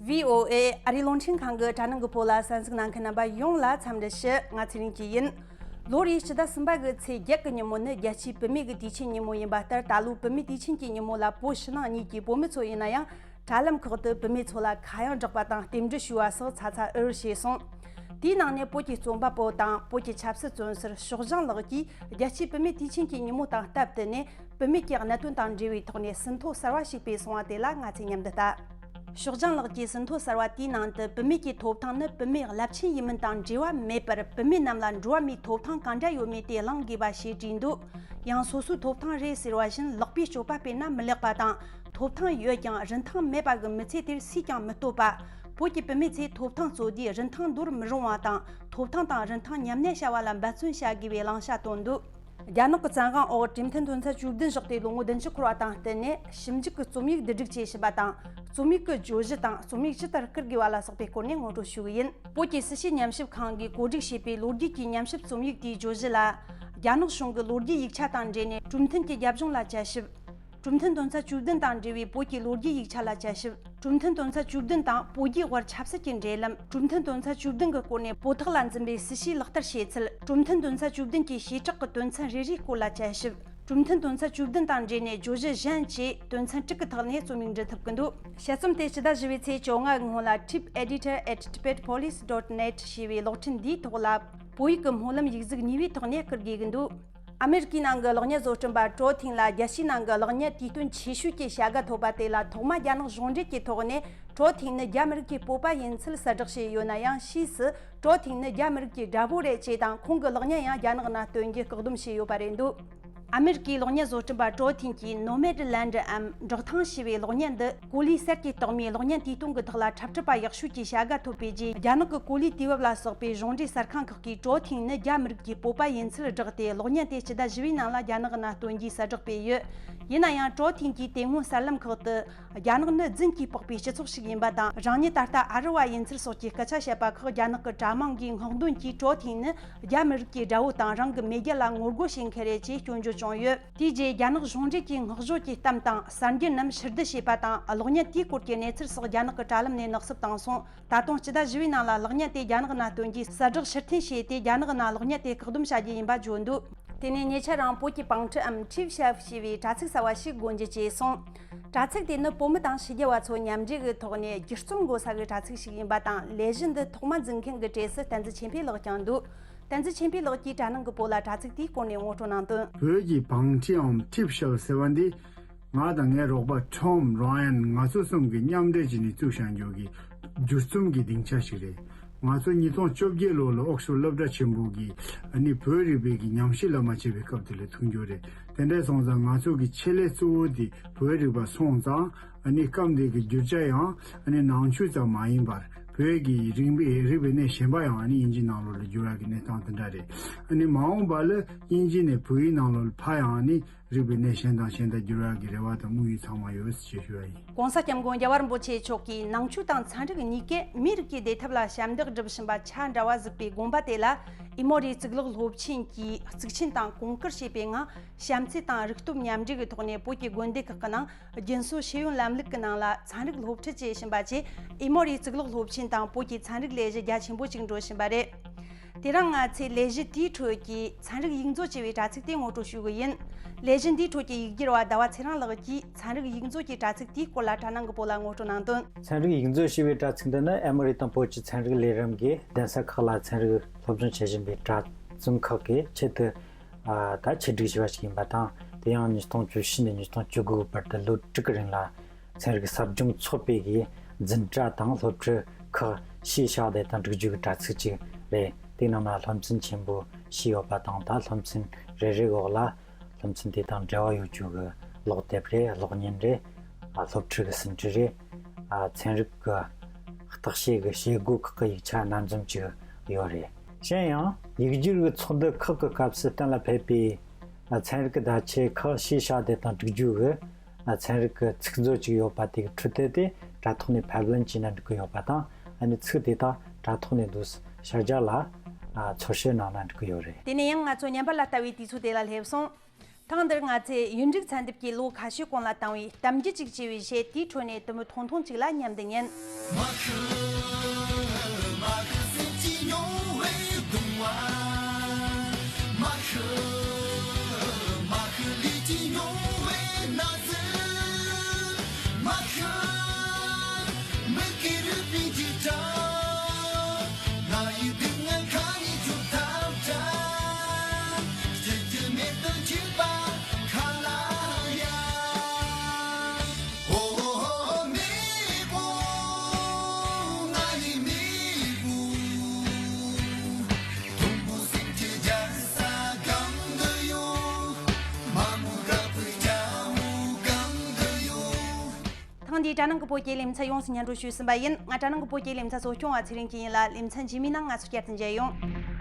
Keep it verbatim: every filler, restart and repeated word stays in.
བྷི་ཨོ་ཨེ་ཨ་རིའི་རླུང་འཕྲིན་ཁང་གི་དྲ་སྣང་གི་བོད་ལ་གསན་གཟིགས་གནང་མཁན་རྣམ་པ་ཡོངས་ལ་འཚམས་འདྲི་ཞུ། ང་ཚེ་རིང་སྐྱིད་ཡིན། ལོ་རེའི་སྤྱི་ཟླ་གསུམ་པ་གི་ཚེས་བརྒྱད་གི་ཉིན་མོ་ནི་རྒྱལ་སྤྱིའི་བུད་མེད་ཀྱི་དུས་ཆེན་ཉིན་མོ་ཡིན་པ་ལྟར། ད་ལོའི་བུད་མེད་དུས་ཆེན་གྱི་ཉིན་མོ་ལ་བོད་ཕྱི་ནང་གཉིས་ཀྱི་བུད་མེད་ཚོ་ཡིན་ན་ཡང་། དྲ་ལམ་ཁག་ཏུ་བུད་མེད་ཚོ་ལ་ཁ་གཡང་བསྒྲགས་པ་དང་རྟེན་འབྲེལ་ཞུ་བ་སོགས་ཚ་ཚ་འུར་འུར་བྱས་སོང་། དེའི་ནང་ནས་བོད་ཀྱི་རྩོམ་པ་པོ་དང་བོད་ཀྱི་ཆབ་སྲིད་བཙོན་ཟུར་ཕྱོགས་བཞེངས་ལགས་ཀྱིས་རྒྱལ་སྤྱིའི་བུད་མེད་དུས་ཆེན་གྱི་ཉིན་མོ་དང་སྟབས་བསྟུན་ནས། བུད་མེད་ཀྱི་གནད་དོན་དང་འབྲེལ་བའི་ཐོག་ནས་ཟིན་ཐོ་གསར་བ་ཞིག་སྤེལ་སོང་བ་དེ་ལ་ང་ཚོས་མཉམ་དུ་ལྟ། ཕྱོགས་བཞེངས་ལགས་ཀྱིས་ཟིན་ཐོ་གསར་བ་དེའི་ནང་དུ། བུད་མེད་ཀྱི་ཐོབ་ཐང་ནི་བུད་མེད་རླབས་ཆེན་ཡིན་མིན་དང་འབྲེལ་བ་མེད་པར། བུད་མེད་རྣམས་ལ་འགྲོ་བ་མིའི་ཐོབ་ཐང་གང་འདྲ་ཡོད་མེད་དེ་གླེང་དགོས་པ་ཞེས་བྲིས་འདུག། ཡང་སོ་སོའི་ཐོབ་ཐང་རེད་ཟེར་བ་བཞིན་ལག་པའི་སྤྱོད་པ་སྤེལ་ན་མི་ལེགས་པ་དང་། ཐོབ་ཐང་ཡོད་ཀྱང་རིན་ཐང་མེད་པ་གི་མི་ཚེ་དེར་སུས་ཀྱང་མི་བསྟོད་པ། བོད་ཀྱི་བུད་མེད་ཚོས་ཐོབ་ཐང་རྩོད་དུས་རིན་ཐང་འདོར་མི་རུང་བ་དང་། ཐོབ་ཐང་དང་རིན་ཐང་ཉམས་ལེན་བྱ་བ་ལ་འབད་བརྩོན་བྱ་དགོས་པའི་གླེང་བྱ་བཏོན་འདུག། རྒྱ་ནག་གི་བཙན་དབང་འོག་གྲོས་མཐུན་དོན་ཚན་བཅུ་བདུན་བཞག་སྟེ་ལོ་ངོ་བདུན་ཅུ་འཁོར་བ་དང་བསྟུན་ནས། ཞིབ་འཇུག་གི་རྩོམ་ཡིག་བསྡུ་སྒྲིག་བྱས་ཕྱིན་པ་དང་། རྩོམ་ཡིག་གི་བརྗོད་གཞི་དང་རྩོམ་ཡིག་ཇི་ལྟར་བསྐུར་དགོས་པ་ལ་སོགས་པའི་སྐོར་ནས་ངོ་སྤྲོད་ཞུ་གི་ཡིན། བོད་ཀྱི་སྲིད་བྱུས་ཉམས་ཞིབ་ཁང་གིས་གོ་སྒྲིག་བྱས་པའི་ལོ་རྒྱུས་ཀྱི་ཉམས་ཞིབ་རྩོམ་ཡིག་དེའི་བརྗོད་གཞི་ལ། རྒྱ་ནག་གཞུང་གི་ལོ་རྒྱུས་ཡིག་ཆ་དང་འབྲེལ་ནས་གྲོས་མཐུན་གྱི་རྒྱབ་ལྗོངས་ལ་དཔྱད་ཞིབ། གྲོས་མཐུན་དོན་ཚན་བཅུ་བདུན་དང་འབྲེལ་བའི་བོད་ཀྱི་ལོ་རྒྱུས་ཡིག་ཆ་ལ་དཔྱད་ཞིབ། གྲོས་མཐུན་དོན་ཚན་བཅུ་བདུན་དང་བོད་རྒྱའི་དབར་ཆབ་སྲིད་ཀྱི་འབྲེལ་ལམ། གྲོས་མཐུན་དོན་ཚན་བཅུ་བདུན་གྱི་སྐོར་ནས་བོད་ཐོག་ལ་འཛིན་པའི་སྲིད་བྱུས་ལག་བསྟར་བྱེད་ཚུལ། གྲོས་མཐུན་དོན་ཚན་བཅུ་བདུན་གྱི་བྱེ་བྲག་གི་དོན་ཚན་རེ་རེའི་སྐོར་ལ་དཔྱད་ཞིབ། གྲོས་མཐུན་དོན་ཚན་བཅུ་བདུན་དང་འབྲེལ་ནས་བརྗོད་གཞི་གཞན་བཅས་དོན་ཚན་དྲུག་གི་ཐོག་ནས་རྩོམ་ཡིག་འབྲི་ཐུབ་ཀྱི་འདུག། དཔྱད་རྩོམ་དེ་སྤྱི་ཟླ་བཞི་པའི་ཚེས་བཅོ་ལྔ་གི་སྔོན་ལ། trip editor at tibet police dot net ཞེས་པའི་གློག་འཕྲིན་འདིའི་ཐོག་ལ། བོད་ཡིག་གི་སྨོན་ལམ་ཡིག་གཟུགས་གཉིས་པའི་ཐོག་ནས་བསྐུར་དགོས་ཀྱི་འདུག། ཨ་མེ་རི་ཀའི་ནང་གི་གློག་བརྙན་བཟོ་སྐྲུན་པ་ཀྲོ་ཐིང་ལ་རྒྱལ་སྤྱིའི་ནང་གི་གློག་བརྙན་དུས་སྟོན་ཆེ་ཤོས་ཀྱི་བྱ་དགའ་ཐོབ་པ་དེ་ལ་ཐོག་མ་རྒྱ་ནག་གཞུང་འབྲེལ་གྱི་ཐོག་ནས་ཀྲོ་ཐིང་ནི་རྒྱ་མི་རིགས་ཀྱི་སྤོབས་པ་ཡིན་ཚུལ་གསལ་བསྒྲགས་བྱས་ཡོད་ན་ཡང་། ཕྱིས་སུ་ཀྲོ་ཐིང་ནི་རྒྱ་མི་རིགས་ཀྱི་དགྲ་བོ་རེད་ཅེས་དང་། ཁོང་གི་གློག་བརྙན་ཡང་རྒྱ་ནག་ནང་སྟོན་རྒྱུ་བཀག་སྡོམ་བྱས་ཡོད་པ་རེད་འདུག། ཨ་མེ་རི་ཀའི་གློག་བརྙན་བཟོ་སྐྲུན་པ་ཀྲོ་ཐིང་གིས་Nomadland འམ་བྲག་ཐང་ཞེས་པའི་གློག་བརྙན་འདི། གོ་ལའི་གསེར་གྱི་རྟགས་མའི་གློག་བརྙན་དུས་སྟོན་གྱི་ཐོག་ལ་འཁྲབ་ཁྲིད་པ་ཡག་ཤོས་ཀྱི་བྱ་དགའ་ཐོབ་པའི་རྗེས། རྒྱ་ནག་གི་གོ་ལའི་དུས་བབ་ལ་སོགས་པའི་གཞུང་འབྲེལ་གསར་ཁང་ཁག་གིས་ཀྲོ་ཐིང་ནི་རྒྱ་མི་རིགས་ཀྱི་སྤོབས་པ་ཡིན་ཚུལ་བསྒྲགས་ཏེ། གློག་བརྙན་དེ་སྤྱི་ཟླ་བཞི་པའི་ནང་ལ་རྒྱ་ནག་ནང་སྟོན་རྒྱུའི་གསལ་བསྒྲགས་སྤེལ་ཡོད། ཡིན་ན་ཡང་། ཀྲོ་ཐིང་གིས་དེ་སྔོན་གསར་ལམ་ཁག་ཏུ། རྒྱ་ནག་ནི་རྫུན་གྱིས་སྤགས་པའི་སྤྱི་ཚོགས་ཤིག་ཡིན་པ་དང་། རང་ཉིད་ད་ལྟ་ཨ་རི་བ་ཡིན་ཚུལ་སོགས་ཀྱི་སྐད་ཆ་བཤད་པ་ཁག་རྒྱ་ནག་གི་དྲ་དམངས་ཀྱིས་སྔོག་འདོན་གྱིས། ཀྲོ་ཐིང་ནི་རྒྱ་མི་རིགས་ཀྱི་དགྲ་བོ་དང་། རང་གི་མེས་རྒྱལ་ལ་ངོ་རྒོལ་བྱེད་མཁན་རེད་ཅེས་སྐྱོན་བརྗོད་བྱུང་ཡོད། དེའི་རྗེས། རྒྱ་ནག་གཞུང་འབྲེལ་གྱིས་བསྔགས་བརྗོད་ཀྱི་གཏམ་དང་། གསར་འགྱུར་རྣམས་ཕྱིར་བསྡུ་བྱས་པ་དང་། གློག་བརྙན་དེའི་སྐོར་གྱི་གནས་ཚུལ་སོགས་རྒྱ་ནག་གི་དྲ་ལམ་ནས་ནག་བསུབ་བཏང་སོང་། ད་དུང་སྤྱི་ཟླ་བཞི་པའི་ནང་ལ་གློག་བརྙན་དེ་རྒྱ་ནག་ནང་སྟོན་རྒྱུའི་གསལ་བསྒྲགས་ཕྱིར་འཐེན་བྱས་ཏེ། རྒྱ་ནག་ནང་གློག་བརྙན་དེ་བཀག་སྡོམ་བྱ་རྒྱུ་ཡིན་པ་བརྗོད་འདུག། དེ་ནས་ཉེ་ཆར་རང་བོད་ཀྱི་པང་ཁྲི་འམ་ཁྲིབ་ཤབ་ཞེས་པའི་དྲ་ཚིགས་གསར་བ་ཞིག་སྒོ་འབྱེད་བྱས་སོང་། དྲ་ཚིགས་དེ་ནི་བོད་མི་དང་ཕྱི་རྒྱལ་བ་ཚོ་མཉམ་འབྲེལ་གྱི་ཐོག་ནས་བསྒྱུར་རྩོམ་འགོད་ས་གི་དྲ་ཚིགས་ཤིག་ཡིན་པ་དང་། ལས་གཞི་འདི་ཐོག་མ་འཛིན་མཁན་གྱི་གྲས་སུ་བསྟན་འཛིན་ཆོས་འཕེལ་ལགས་ཀྱང་འདུག། བསྟན་འཛིན་ཆོས་འཕེལ་ལགས་ཀྱིས་དྲ་ནང་གི་བོད་ལ་དྲ་ཚིགས་དེའི་སྐོར་ནས་ངོ་སྤྲོད་གནང་དོན། བོད་ཀྱི་པང་ཁྲིའམ་ཁྲིབ་ཤབ་ཟེར་བ་འདི། ང་དང་ངའི་རོགས་པ་ཊོམ་རོ་ཡན་ང་ཚོ་གསུམ་གྱིས་མཉམ་འབྲེལ་བྱས་ནས་བཙུགས་བཞག་རྒྱུ་གི་བསྒྱུར་རྩོམ་གྱི་སྡིངས་ཆ་ཞིག་རེད། ང་ཚོ་ཉིས་སྟོང་བཅོ་བརྒྱད་ལོ་ལ་ཨོག་སི་ཕོར་སློབ་གྲྭ་ཆེན་པོ་གི་ཨ་ནི་བོད་རིག་པའི་གི་ཉམས་ཞིབ་བླ་མ་བྱས་པའི་སྐབས་དེ་ལ་ཐུག་རྒྱུ་རེད། དེ་འདྲ་སོང་ཙང་ང་ཚོ་གི་ཆེད་ལས་གཙོ་བོ་དེ་བོད་རིག་པ་སོང་ཙང་། ཨ་ནི་སྐབས་འདི་གི་བསྒྱུར་བྱ་ཡང་ཨ་ནི་ནང་ཆོས་ཙམ་མ་ཡིན་པར། བོད་ཀྱི་རིག་པའི་རིག་པའི་གནས་གཞན་པ་ཡང་ཨ་ནི་དབྱིན་ཇི་ནང་ལོགས་ལ་བསྒྱུར་ཡག་གི་གནས་སྟངས་དེ་འདྲ་རེད། ཨ་ནི་མ་འོངས་པ་ལ་དབྱིན་ཇི་ནས་བོད་ཡིག་ནང་ལོགས་ལ་ཕར་ཡང་ཨ་ནི། རིག་པའི་གནས་གཞན་དང་གཞན་དག་བསྒྱུར་བ་གི་རེ་བ་དང་དམིགས་ཡུལ་ཚང་མ་ཡོད་ཅེས་ཞུ་བ་ཡིན། ༸གོང་ས་༸སྐྱབས་མགོན་རྒྱལ་བ་རིན་པོ་ཆེ་མཆོག་གིས་ནང་ཆོས་དང་ཚན་རིག་གཉིས་ཀས་མིའི་རིགས་ཀྱི་བདེ་ཐབས་ལ་ཞབས་འདེགས་སྒྲུབ་བཞིན་པ་ཆ་འདྲ་བ་གཟིགས་པའི་དགོན་པ་དེ་ལ། ཨི་མོ་རི་གཙུག་ལག་སློབ་ཆེན་གྱིས་གཙིགས་ཆེན་དང་གོང་བཀུར་བྱས་པའི་ངང་། བྱམས་བརྩེ་དང་རིག་སྟོབས་མཉམ་འདྲེས་ཀྱི་ཐོག་ནས་བོད་ཀྱི་དགོན་སྡེ་ཁག་གི་ནང་རྒྱུན་སྲོལ་ཤེས་ཡོན་ལམ་ལུགས་ཀྱི་ནང་ལ་ཚན་རིག་སློབ་ཁྲིད་བྱེད་བཞིན་པ་བཅས། ཨི་མོ་རི་གཙུག་ལག་སློབ་ཆེན་དང་བོད་ཀྱི་ཚན་རིག་ལས་གཞི་རྒྱ་ཆེན་པོ་ཅིག་འགྲོ་བཞིན་པ་རེད། དེ་རིང་ང་ཚོས་ལས་གཞི་དེའི་ཁྲོད་ཀྱི་ཚན་རིག་ཡིག་མཛོད་ཅེས་པའི་དྲ་ཚིགས་དེ་ངོ་སྤྲོད་ཞུ་གི་ཡིན། ལས་གཞི་འདིའི་ཁྲོད་ཀྱི་ཡིག་སྒྱུར་བ་ཟླ་བ་ཚེ་རིང་ལགས་ཀྱིས་ཚན་རིག་ཡིག་མཛོད་ཀྱི་དྲ་ཚིགས་དེའི་སྐོར་ལ་དྲ་ནང་གི་བོད་ལ་ངོ་སྤྲོད་གནང་དོན། ཚན་རིག་ཡིག་མཛོད་ཞེས་པའི་དྲ་ཚིགས་འདི་ནི་ཨ་མི་རི་དང་བོད་ཀྱི་ཚན་རིག་ལས་རིམ་གྱིས་གདན་ས་ཁག་ལ་ཚན་རིག་སློབ་སྦྱོང་བྱེད་བཞིན་པའི་གྲྭ་བཙུན་ཁག་གིས་ཆེད་དུ་ད་ཆེད་སྒྲིག་བྱས་པ་ཞིག་ཡིན་པ་དང་། དེ་ཡང་ཉིས་སྟོང་བཅུ་བཞི་ནས་ཉིས་སྟོང་བཅུ་དགུ་བར་དུ་ལོ་དྲུག་གི་རིང་ལ། ཚན་རིག་ཟབ་སྦྱོང་ཚོགས་པའི་གི་འཛིན་གྲྭ་དང་སློབ་ཁྲིད་ཁག་ཕྱིའི་ཕྱག་དེབ་དང་སྒྲིག་གཞི་གི་དྲ་ཚིགས་ཅིག་རེད། དེའི་ནང་ན་སློབ་ཚན་ཆེན་པོ་བཞི་ཡོད་པ་དང་། ད་སློབ་ཚན་རེ་རེའི་འོག་ལ་སློབ་ཚན་དེ་དང་འབྲེལ་བ་ཡོད་རྒྱུ་གི་ཀློག་དེབ་རེད། གློག་བརྙན་རེད། ཨ་སློབ་ཁྲིད་གི་ཟིན་བྲིས་རེད། ཨ་ཚན་རིག་གི་བརྟག་དཔྱད་གི་བྱེད་སྒོ་ཁག་གི་ཡིག་ཆ་སྣ་འཛོམས་ཅིག་ཡོད་རེད། གཞན་ཡང་ཡིག་སྒྱུར་གི་ཚོགས་འདུ་ཁག་གི་སྐབས་སུ་གཏན་ལ་ཕེབས་པའི་ཨ་ཚན་རིག་གི་བརྡ་ཆད་ཁག་ཕྱིའི་ཕྱག་དེབ་དང་སྒྲིག་གཞི་གི་ཚན་རིག་གི་ཚིག་མཛོད་ཅིག་ཡོད་པ་དེ་གི་འཕྲོད་དེབ་དེ་དྲ་ཐོག་ནས་ཕབ་ལེན་བྱས་ན་འགྲིག་གི་ཡོད་པ་དང་། ཨ་ནི་ཚིག་དེ་དག་དྲ་ཐོག་ནས་འདུག་ཤར་རྒྱག་ལ་ཚོར་བཤད་གནང་ན་འགྲིག་གི་ཡོད་རེད། དེ་ནས་ཡང་ང་ཚོ་བརྙན་པར་ལ་ལྟ་བའི་དུས་ཚོད་དེ་ལ་སླེབས་སོང་། ཐེངས་འདིར་ང་ཚོས་ཡིག་འབྲུ་ཚན་སྡེབ་ཀྱིས་ལོ་ཁ་ཤས་གོང་ལ་བཏང་བའི་གཏམ་རྒྱུད་ཅིག་ཅེས་པའི་གཞས་དེའི་ཁྲོད་ནས་དུམ་བུ་ཐུང་ཐུང་ཅིག་ལ་མཉམ་དུ་ཉན། མ་ཤི། མ་ཤི་སེམས་ཀྱི་མྱོང་བའི་གདུང་བ། མ་ཤི། མ་ཤི་ལུས་ཀྱི་མྱོང་བའི་ན་ཟུག། མ་ཤི། མི་སྐྱེ་རུས་པའི་འཇིགས་སྐྲག། ང་ཡི་སྡུག་བསྔལ་ཁ་ནས་བྱུང་ཐབས་བྲལ། སྐྱིད་ཀྱི་མེ་ཏོག་གྱུར་པ་ཁ་ལ་ཡ། ཨོ་ཧོ་ཧོ་མེས་པོ། ང་ཡི་མེས་པོ། དུམ་བུ་སེམས་ཀྱི་རྒྱལ་ས་གང་དུ་ཡོད། མ་མོ་རབ་ཏུ་སྐྱ་བོ་གང་དུ་ཡོད། ཐེངས་འདིའི་དྲ་ནང་གི་བོད་ཀྱི་ལེ་ཚན་ཡོངས་སུ་སྙན་སྒྲོན་ཞུས་ཟིན་པ་ཡིན། ང་དྲ་ནང་གི་བོད་ཀྱི་ལེ་ཚན་གཙོ་སྐྱོང་བ་ཚེ་རིང་སྐྱིད་ཡིན་ལ། ལེ་ཚན་རྗེས་མའི་ནང་ང་ཚོ་བསྐྱར་དུ་མཇལ་ཡོང་།